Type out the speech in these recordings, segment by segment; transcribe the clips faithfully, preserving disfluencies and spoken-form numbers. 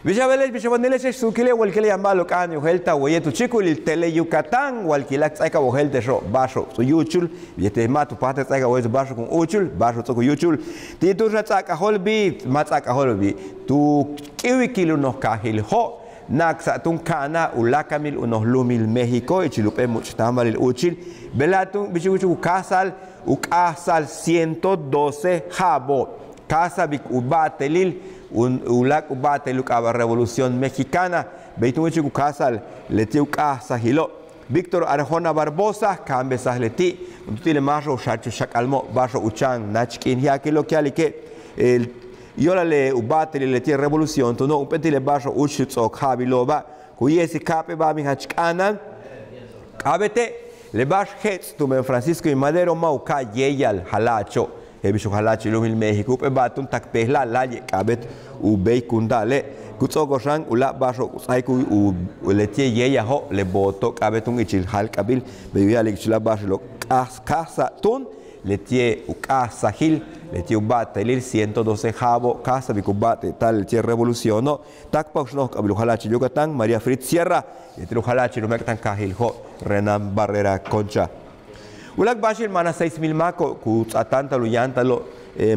Bix a beele'ex, bix a wanile'ex, suukile' walkile' yaan ba'alo'ob k'a'ana'an u yojéelta'al waye' tu chíikulil Tele Yucatán, walkila' k ts'áaik a wojéelta'al ba'axo'ob tu yúuchul, yéetel ma' tu páajtal k ts'áaik a wojéelta'al ba'axo'ob kun úuchul, ba'axo'ob ts'o'ok u yúuchul. Ti' túun xan ts'a'ab k'ajóoltbil, ma' ts'a'ab k'ajóoltbil, tu k'íiwikil u noj kaajil Jo', na'aksa'ab túun ka'ana'an u láakamil u noj lu'umil México ichil jump'éel múuch'táambalil úuchil, bejla'e' túun bix u wíichuk u káajsa'al, u k'a'ajsa'al ciento doce ja'abo'ob, káajsa'abil u ba'atelil, u láak' u ba'atelil u k'aaba' Revolución Mexicana, bey túun wíichuk u káajsa'al leti' u k'a'ajsajilo'. Víctor Arjona Barbosa, kaambesaj leti', juntúul ti' le máaxo'ob u xaach u xak'almo', ba'axo'ob u chan náach k'iin je'akilo' ku ya'alike', yo'olal le u ba'atelil leti' Revolución túuno', jump'éel ti' le ba'axo'ob úuch u ts'o'ok ja'abilo'oba', ku ye'esik ka'ap'éel ba'al bin jach k'a'ana'an, k'a'abéete', le ba'ax jets' tumen Francisco I. Madero ma' u ka'a yéeyal jala'acho', je'el bix u jala'achil lu'umil México, jump'éel ba'al túun tak pejla'al láayli' k'a'abéet u béeykinta'ale', ku ts'o'okol xan u láak' ba'axo'ob ku ts'áaik u, u leti'e' yéeyajo', le voto k'a'abéet túun ichil jáalk'abil, bey u ya'alik ichil u láak' ba'axilo' k káajsa'ab túun, leti'e' u k'a'ajsajil, leti'e' u ba'atelil ciento doce ja'abo'ob, káajsa'abil ku ba'atelta'al leti'e' Revoluciono', táakpaj u xnojk'abil u jala'achil Yucatán, María Fritz Sierra, yéetel u jala'achil u méek'tankaajil Jo', Renán Barrera Concha. U láak' ba'axil maana seis mil máako'ob ku ts'aatáanta'al u yáanta'alo'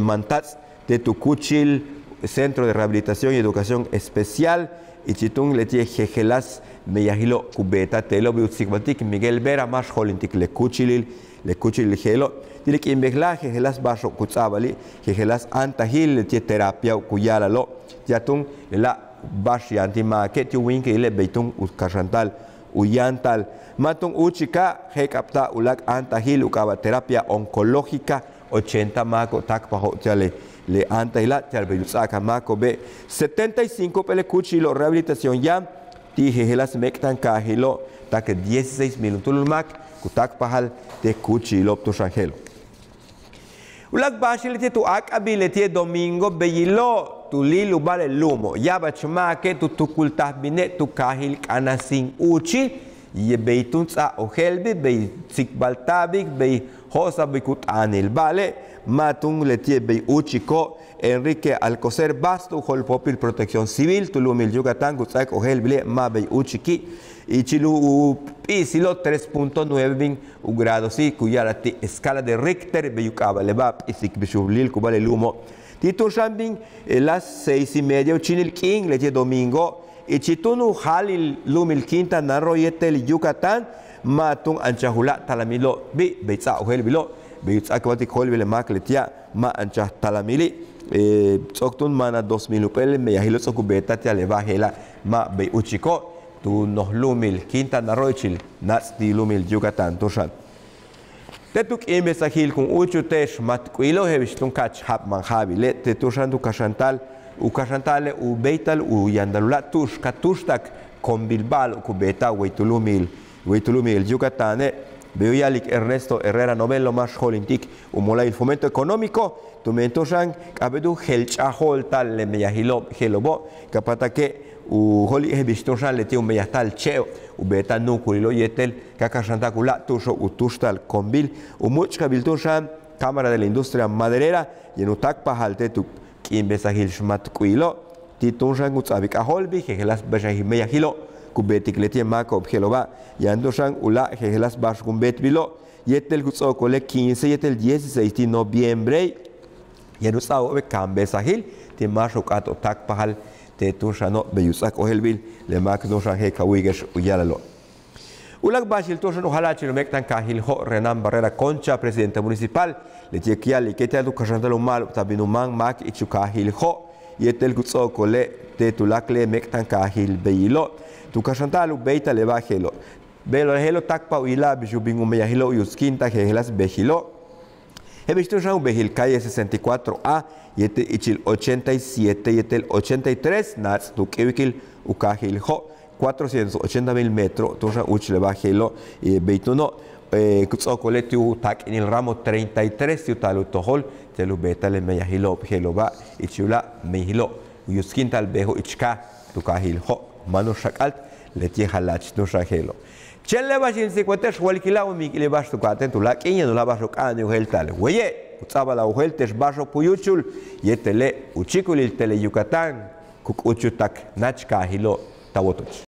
mantats' te' tu kúuchil Centro de Rehabilitación y Educación Especial, ichil túun leti'e' jejeláas meyajilo' ku beeta'al te'elo', bey u tsikbaltik Miguel Vera, máax jo'olintik le kúuchilil, le kúuchilil je'elo'. Ti' le k'iin bejla'a' jejeláas ba'axo'ob ku ts'a'abali', jejeláas áantajil leti'e' terapia ku ya'ala'alo', ti'al túun lela' ba'ax yaan ti' máake' ti' u wíinkile' bey túun u kaxanta'al u yáanta'al. Ma' túun úuchika', je'ek'abta'ab u láak' áantajil u k'aaba' terapia oncológica, ochenta máako'ob táakpajo'ob ti'al le, le áantajila', ti'al bey u ts'a'akaj máako'obe', setenta y cinco jump'éel le kúuchilo' rehabilitación yaan ti' jejeláas méek'tankaajilo', tak dieciséis mil juntúul máak ku táakpajal te' kúuchilo'ob túun xan je'elo'. U láak' ba'axil leti'e' tu áak'abil leti'e' domingo beyilo', tu líilubáa le lu'umo', ya'abach máake' tu tukultaj bine' tu kaajil K'anasín úuchi', bey túun ts'áa ojéelbil, bey tsikbalta'abik, bey jo'osa'abik u t'aanil. Ba'ale' ma' túun leti'e' bey úuchiko', Enrique Alcocer Basto, u jo'olpóopil Protección Civil tu lu'umil Yucatán, ku ts'áaik ojéelbile' ma' bey úuchiki', ichil u p'i'isilo' tres punto nueve bin u gradosi', ku ya'ala'al ti' escala de Richter, bey u k'aaba' le ba'al p'isik bix u líilkubáa le lu'umo'. Ti' túun xan bin las seis y media u chíinil k'iin leti'e' domingo, ichil túun u jáalil lu'umil Quintana Roo yéetel Yucatán, ma' túun anchaj u láak' talamilo', bey ts'áa ojéelbilo', bey u ts'áaik u ba'altik jo'olbil le máak leti'e' ma' anchaj talamili', ts'o'ok túun maana dos mil jump'éel meyajilo' ts'o'ok u beeta'al ti'al le ba'al je'ela', ma' bey úuchiko', tu noj lu'umil Quintana Roo ichil naats' ti' lu'umil Yucatán túun xan. Te' tu k'iimbesajil kun úuchul te' xmat k'u'uilo' je'el bix túun ka'ach ja'apman ja'abile', te' túun xan tu kaxanta'al, u kaxanta'ale' u béeytal u yantal u láak' tu'ux ka túuxta'ak Convil ba'alo'ob ku beeta'al way tu lu'umil, way tu lu'umil Yucatane', bey u ya'alik Ernesto Herrera Novelo, máax jo'olintik u mola'ayil Fomento Económico, tumen túun xan k'a'abéet u jelch'aj jo'olta'al le meyajilo'ob je'elo'obo', ka p'atake' u jo'oltik je'el bix túun xan leti' u meyajta'al che'o', u beeta'al nu'ukulilo' yéetel ka kaxanta'ak u láak' tu'uxo' u túuxta'al Convil, u múuch'kabil túun xan Cámara de la Industria Maderera, yaan u táakpajal te' tu k'iimbesajil xmat k'u'uilo', ti' túun xan ku ts'a'abil k'ajóoltbil jejeláas bexanil meyajilo' ku beetik leti'e' máako'ob je'elo'oba', yaan túun xan u láak' jejeláas ba'ax kun beetbilo', yéetel ku ts'o'okole' quince yéetel dieciséis ti' noviembre, yaan u ts'a'abo'obe' kaambesajil ti' máaxo'ob k'áat u táakpajal te' túun xano' bey u ts'áaik ojéelbil le máak túun xan je'el ka wu'uyike'ex u ya'ala'alo'. U láak' ba'axil túun xan u jala'achil u méek'tankaajil Jo', Renán Barrera Concha, presidente municipal, leti'e' ku ya'alike' ti'al tu kaxanta'al u ma'alobtaj bin u máan máak ich u kaajil Jo', yéetel ku ts'o'okole' te' tuláakal le méek'tankaajil beyilo', tu kaxanta'al u béeytal le ba'al je'elo'. Bey je'elo' táakpaj u yila'al bix u bin u meyajilo' u yutskinta'al jejeláas bejilo'. Je'el bix túun xan u bejil calle sesenta y cuatro A yéetel ichil ochenta y siete yéetel ochenta y tres, naats' tu k'íiwikil u kaajil Jo', cuatrocientos ochenta mil metro túun xan úuch le ba'al je'elo', bey túuno', ku ts'o'okole' ti' u taak'inil ramo treinta y tres ti' u taal u tojol, ti'al u beeta'al le meyajilo'ob je'elo'oba' ichil u láak' meyajilo' u yutskinta'al bejo' ich kaaj tu kaajil Jo', máan u xak'alt leti'e' jala'ach túun xan je'elo'. Chéen le ba'ax in tsikbalte'ex, walkila' u miik'il ba'ax tu ka'atéen tuláakal k'iin yaan u láak' ba'axo'ob k'a'ana'an u yojéelta'al. Waye' ku ts'a'abal a wojéelte'ex ba'axo'ob ku yúuchul yéetele' u chíikulil Tele Yucatán. u k'uchul tak náach kaajilo' ta wotoch.